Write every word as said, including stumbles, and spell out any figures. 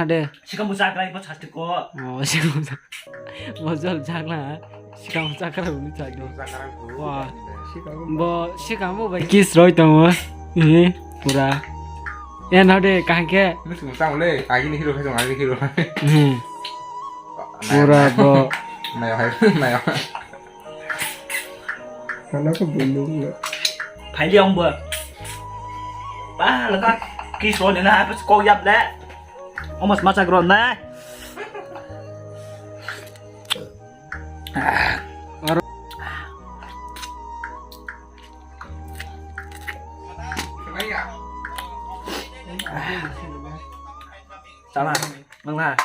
Ade. Sikamo chakrai bo sasti ko. Oh, sikamo chak-, bo jol chakla. Sikamo chakra bo ni chak do. Wah. Bo sikamo bai kiss roi tongo. Eh, pura. Ya na de kahke. Ini sung sang le, agi ni hero, hero, agi ni hero. Hmm. Pura bo. Nayo hai, nayo. Kana ko bulung na. Phaili ang bo. Ba, laka kiss roi na, pas ko yap le. Omas machak roi na. Chala, nang na.